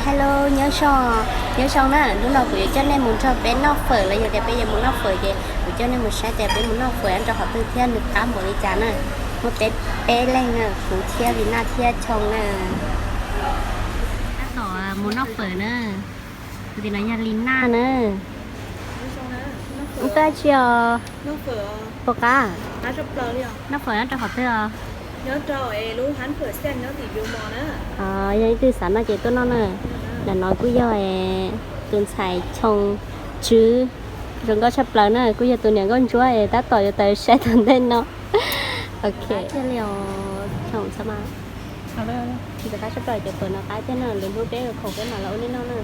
Hello, nyob zoo, nyob zoo na, hnub no kuv yuav coj nej mus nrog peb noj fawm los yog tias peb yuav mus noj fawm ces kuv coj nej mus saib tias peb mus noj fawm nyob rau qhov twg thiab nws qab npaum li cas na. Muaj peb peb leeg na, kuv thiab Li Naj thiab Choo na. Tab tom mus noj fawm na. Tus tim no yog Li Naj na. Ub, tab tsi os? Puas qab? Noj fawm nyob rau qhov twg os? Yog ib tug xav noj ces tuaj noj na. Ntawm no kuj yog tus ntxhais Choo Tswv, zoo nkauj tshaj plaws na, kuj yog tus niam nkauj ntsuab es tab tom yuav tawm saib tom ntej no. Ok. Thiaj li os, Choo txhob mas. Ntxim qab tshaj plaws, cov fawm no qab thiab na, lwm hnub peb khoom peb mam los ua nej noj na.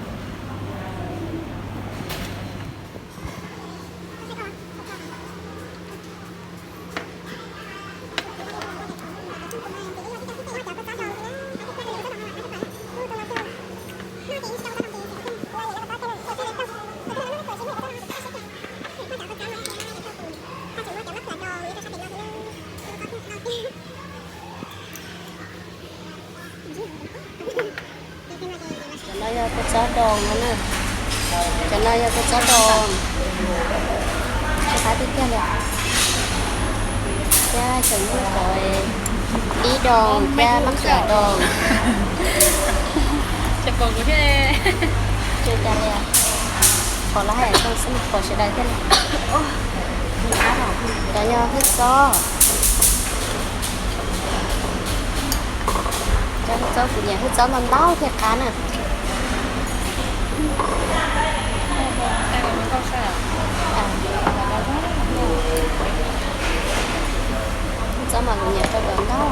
Cov no yog kua txob doos no na. Cov no yog kua txob doos. Tsis qab tiag tiag li. Thiab tseem muaj cov dib doos thiab mab khiav doos. Tsis cas li. Qhov los hais zoo xwb, pom sawv daws thiaj li. Cov yog hwj txob. Cov hwj txob kuv nyiam hwj txob ntau ntau thiaj qab na. Hwj txob mas kuv nyiam rau cov ntau.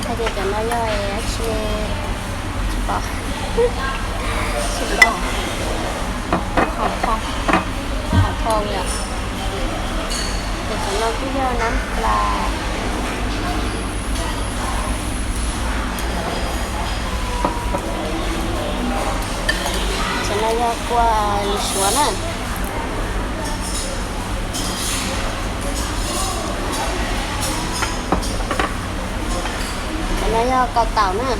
Hais tias cov no yog dab tsi, tsis paub, tsis paub. Hom thoo, hom thoo yom. Ces cov no kuj yog nab plas. Cov no yog kua lis suav na. Cov no yog kaus taum na.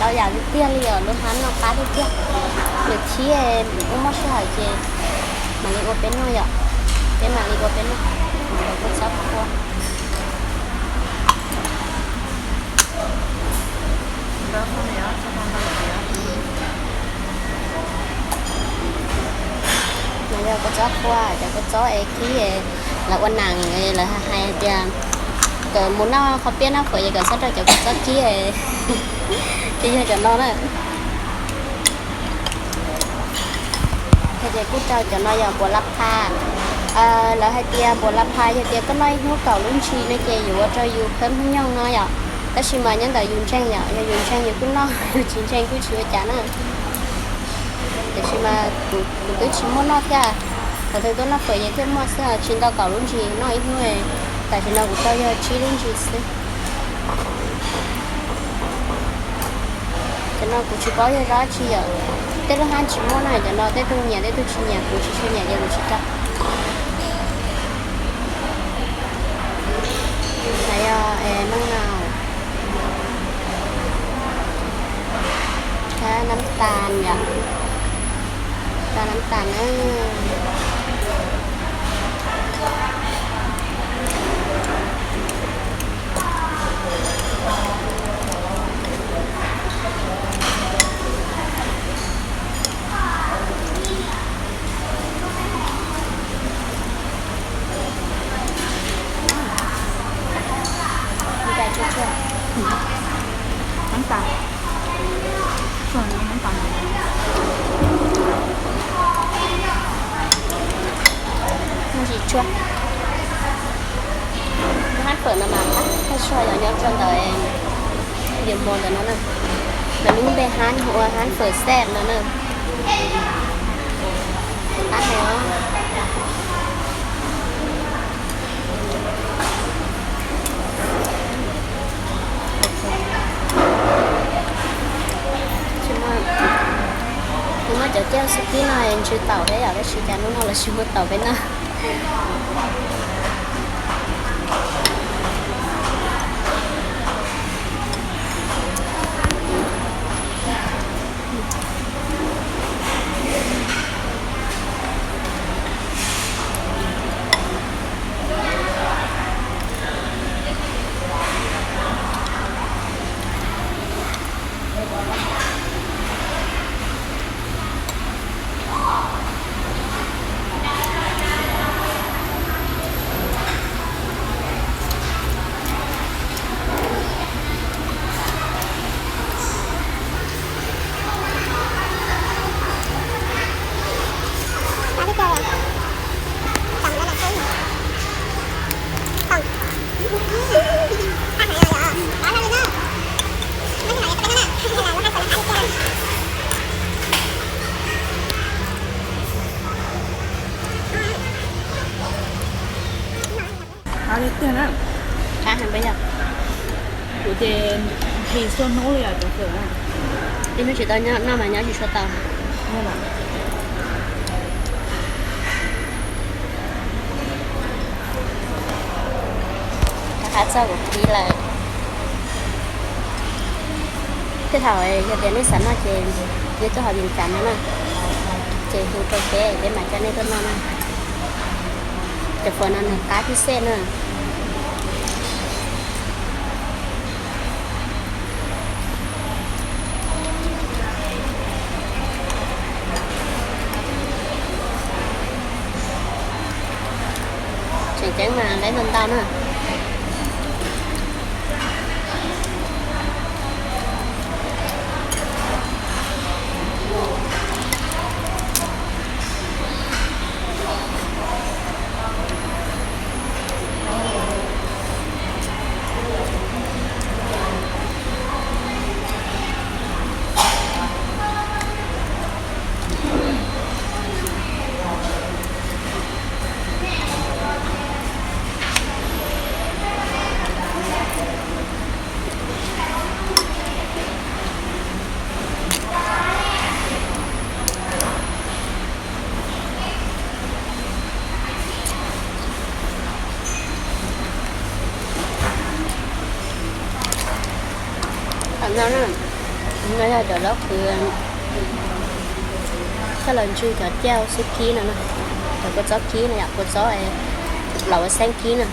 Ntau yam tiag tiag li os, lub hab no qab tiag tiag. Lwm thib ua muaj sij hawm ces mam li ua peb noj yom. Peb mam li ua peb noj. Kua txob qhuav. No yog kua txob qhuav, cov kua txob es kib, lawv ua neej, lawv hais tias kom mus noj qhov piab noj fawm ces kom txhob rau cov kua txob kib, ces yog cov no na. Ces kuj rau cov no yog npuas la pha. Lawv hais tias npuas la pha yog tias koj noj ib hnub kaum lub ntsis no ces yuav ua rau yus khawb hnub nyoog no yom. Tab sis mas nyob ntawm yus ntseeg yom, yog yus ntseeg yus kuj noj, yus tsis ntseeg kuj tsis ua cas na. Tiam sis mas kuv twb tsis muaj noj thiab, thaum twg tuaj noj fawm ces thiaj muaj xwb, tsis ntau kaum lub ntsis noj ib hnub. Tam sim no kuv tau yog tsib lub ntsis xwb. Cov no kuv tsis paub yog zaj tsi yom, tej lub hab tsis muaj na, cov no tej tug nyiam tej tug tsis nyiam, kuv tsis tshua nyiam ces kuv tsis rau. Nov yog meej no, thiab nab tas yom, rau nab tas na. Nab tas, nab tas, ntsis tsuag. Hab fawm no mas qab tag zog yog nyob rau ntawm Vias Mos ntawm no na. Lawv lub npe hab hu ua hab fawm xej no na. Qab heev os. Tsis muaj, tsis muaj cov caij xub kib no ntsw taum thiab yom, tab sis cas hnub no lawv tsis muaj taum peb noj. Ces nqhis txhua hnub li os cov fawm na. Ib hnub tsis tau noj mas nyob tsis tshua tau. Qab txog kuv qhib lawm. Tej thaum yog tias nej xav noj ces nej tuaj hauv Vias Cas no na, ces hu rau peb, peb mam coj nej tuaj noj na. Cov fawm no nws qab tib xej na. Tseem ceeb mas lawv ntau ntau na. Tam no na, no yog cov zaub qhwv coj los ntsw cov caj xub kib no na, cov kua txob kib no yom, kua txob los ua xeeb kib na.